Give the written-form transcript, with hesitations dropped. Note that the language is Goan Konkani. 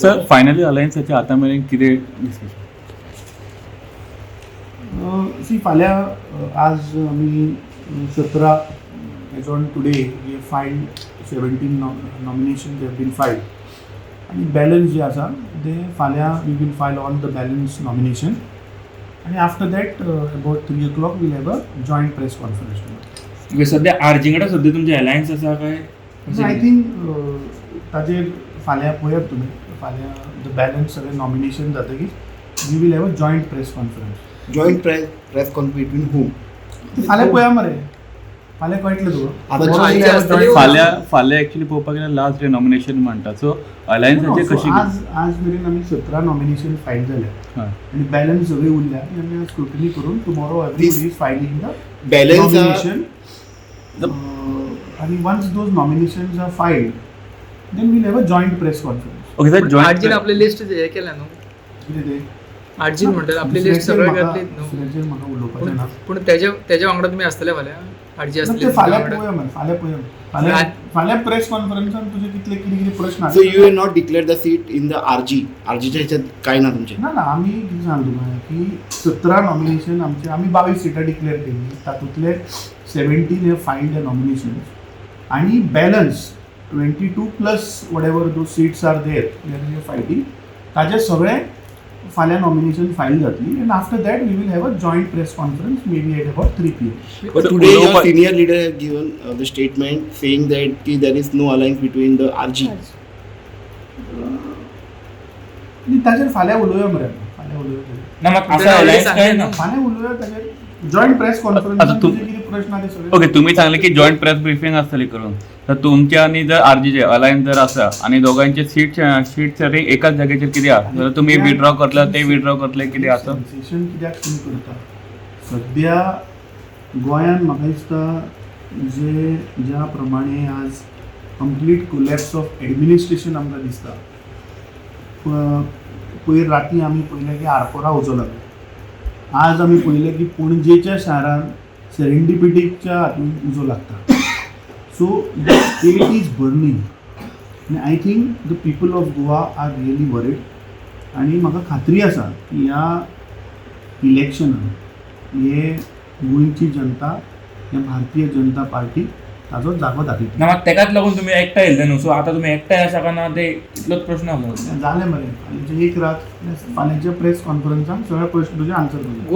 सर, फायनली अलायन्साचे आतां मेरेन कितें डिस्कशन? सी, फाल्यां आज आमी 17, as on today we filed 17 nomination have been filed आनी बॅलन्स जे आसा ते फाल्यां we will file all the balance nomination आनी after that about 3 o'clock we'll have a joint press conference. Okay, सध्या आरजी कडेन सध्या तुमचे अलायन्स आसा काय कशें आय कितें? थिंक ताजेर फाल्यां पळयात तुमी. फाल्यां the balance सगळे नॉमिनेशन जातकीर we will have a joint press conference. Joint press con between whom? फाल्यां पळया मरे, फाल्यां कळटलें तुका. आता Tomorrow we'll have a joint- फाल्यां एक्चुअली पळोवपाक गेल्यार लास्ट डे नॉमिनेशन म्हणटा, सो अलायन्साचे No, so कशी? आज मेरेन आमी 17 नॉमिनेशन फायल जाल्या आनी बॅलन्स सगळी उरल्या ती आमी स्क्रुटनी करून tomorrow everybody is filing the balance nomination आनी once those nominations are filed, then we'll have a joint press conference. Okay sir, आरजीन जॉईंट आपली लिस्ट हे केल्या न्हू? कितें तें? आरजीन म्हणटा आपली लिस्ट सगळे घातली न्हू? दुसऱ्याचेर म्हाका उलोवपाचें ना. पूण तेज्या वांगडा तुमी आसतले फाल्यां? आरजी ना, आसतली ते फाल्यां तुमच्या वांगडा? पळोवया मरे, फाल्यां पळोवया. फाल्यां फाल्यां प्रेस कॉन्फरन्सान तुजे कितले कितें कितें प्रश्न So you have not declare the seat in the RG? आरजीच्या ह्याच्यात काय ना तुमचे? ना ना, आमी कितें सांगता तुका की 17 नॉमिनेशन आमचे, आमी 22 सिटां डिक्लेअर केल्ली, तातूंतले 17 हे फायल्ड हे नॉमिनेशन आनी balance 22 plus whatever those seats are there we are fighting, ताजे सगळे फाल्यां नॉमिनेशन फायल जातली and after that we will have a joint press conference, maybe at about 3 p.m. But today your senior leader has given the statement saying that ki there is no alliance between the RG. ताजेर फाल्यां उलोवया मरे आमी. फाल्यां उलोवया ताजेर. ना, मात आसा अलायन्स काय ना? फाल्यां उलोवया ताजेर जॉयंट प्रेस कॉन्फरन्स. आता तुजे कितें प्रश्न आहा ते सगळे. ओके, तुम्ही सांगले की जॉईंट प्रेस ब्रिफिंग आसतली करून, तर तुमचे आनी जर आरजीचे अलायन्स जर आसा आनी दोगांचे सीट सीट शेअरिंग एकाच जाग्याचेर कितें आसा जाल्यार तुमी विड्रॉ करतले, ते विड्रॉ करतले, कितें आसा? सेन्सेशन कित्याक तुमी करता? सद्या गोंयांत म्हाका दिसता जे ज्या प्रमाणे आज कंप्लीट कोलॅप्स ऑफ एडमिनिस्ट्रेशन आमकां दिसता. पयर राती आमी पळयलें की आरपोरा उजो लागलो. आज आमी पळयलें की पणजेच्या शारांत सेरेंडिपिटीच्या हातून उजो लागता. So the state is burning आनी I think the people of Goa are really worried आनी म्हाका खात्री आसा की ह्या इलेक्शनान हे गोंयची जनता ह्या भारतीय जनता पार्टी ताजो जागो दाखयतली. ना, मात तेकाच लागून तुमी एकठांय येयल्ले न्हू, सो आतां तुमी एकठांय आसा काय ना ते इतलोच प्रश्न आसा. जालें मरे, फाल्यांचे एक रात, फाल्यांच्या प्रेस कॉन्फरन्सान सगळे प्रश्न तुजे आन्सर जातले.